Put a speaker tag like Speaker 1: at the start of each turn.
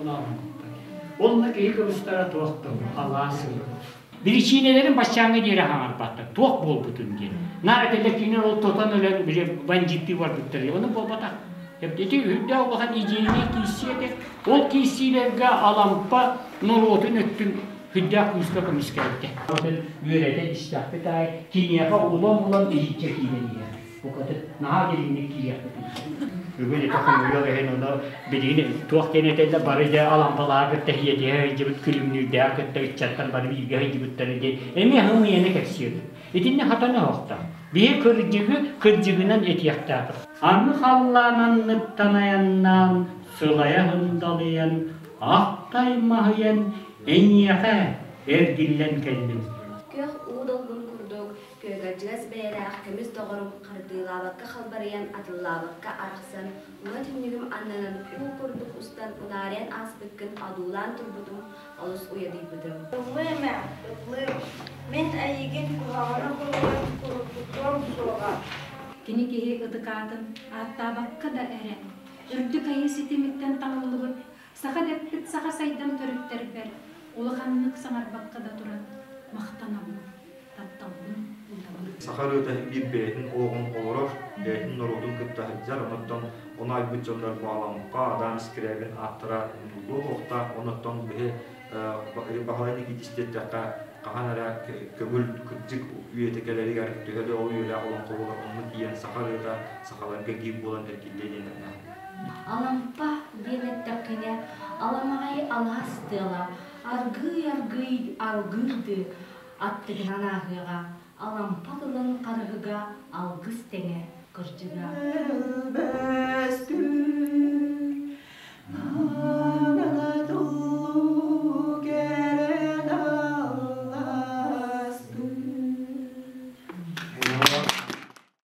Speaker 1: Оонньообуттар. Онно киһи кыбыстара туох да алаас ылар. Биричиинэлэрин баччааҥҥа диэри хаҥарбаттар. Туох буолбутун диэн. Наар этэллэр кинилэр ол тотон өлөн били бандьыыттыы барбыттар. Ону буолбатах. Ити үрдээх улахан идеяны киирсии этэ. Ол киирсиилэргэ Алампа норуотун өттүн сүрдээх күүскэ көмүскээбитэ. Үөрэтэн истэхпит аайы киниэхэ улам-улам иһиччэ киирэн иһэр. Букатын наһаа дириҥник киириэхпитин сөп. Бүгүн ити хомуйуох иһин ону билигин туох диэн этэллэр бары дьэ Алампалааҕы кытта иһиэтиһэ сылдьыбыт Күлүмнүүрдээҕи кытта ыччаттар бары бииргэ сылдьыбыттара диэн эмиэ хымыйаны кэпсиэбит. Итиннэ хатан оһохтоох. Биһи кырдьыгы кырдьыгынан этиэхтээхпит. Аны халлаан анныттан айаннаан, сылайа һындалыйан, ахтай маһыйан, эйиэхэ эргиллэн кэллим.
Speaker 2: Күөх уу долгун курдук күөгэлдьигэс бэйэлээх көмүс доҕорум хардыылаабакка халбарыйан, атыллаабакка арахсан, уҥа түннүгүм аннынан уу курдук устан унаарыйан ааспыккын одуулаан турбутум, олус уйадыйбытым.
Speaker 3: Ыллыам ээ, ыллыым. Мин эйигин куһаҕаны курдук курутутуом суоҕа.
Speaker 4: Кини киһи ытык аатын ааттаабакка да эрэ, үрдүк айыы ситимиттэн таҥыллыбыт саха дэппит саха сайдам төрүттэрбэр улаханнык саҥарбакка да туран махтанабын, тапталбын ыытабын.
Speaker 5: Саха ырыата биир бэйэтин олоҕун олорор, бэйэтин норуотун кытта сылдьар, онуттан ону айбыт дьоннор Баҕалампа, Адам Скрябин ааттара умнуллуо суохтаах, онуттан биһи Баһылай Никитич диэтэххэ хаһан эрэ көҥүл кырдьык үйэтэ кэлэригэр төһө да ол үйэлээх олоҥхо буолар онно тиийэн саха ырыата сахаларга гиир буолан эргиллиэ диэн эрэнэҕин.
Speaker 6: Алампа диэн эттэххинэ, аламаҕай алаас тыала аргыый-аргыый алгыырдыы аттыгынан ааһыаҕа, Алампа тылын харыһыга алгыс тэҥэ кырдьыга.
Speaker 3: Өлбөс күн.